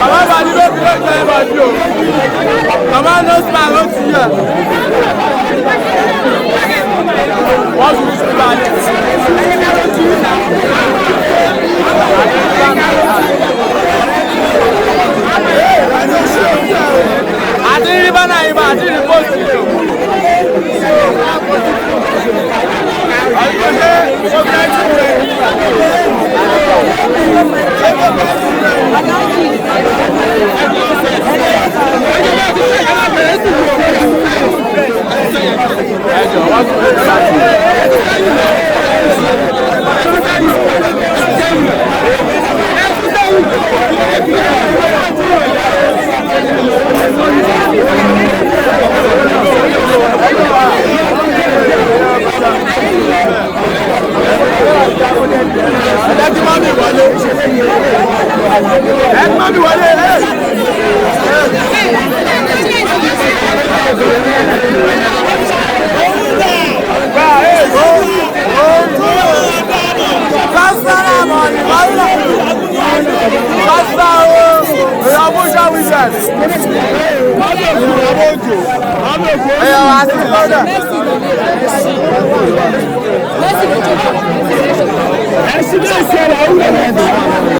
Bàbá bá ní ló fi ló jẹ ìbàdí o. Bàbá ló spa ló ti yẹ. Wọ́n fi sí ìbàdí. Àti rí bánà yìí bá àti rí pósìtì yìí o. Ọdún ṣe ó fẹ́ tún rẹ̀. Ẹjọ̀ wọ́n tún lè láti. Ẹ jẹ́ kí mọ́mì wọlé. Ẹ kí mọ́mì wọlé. Ẹ̀yọ̀ wá sí lọ́dọ̀.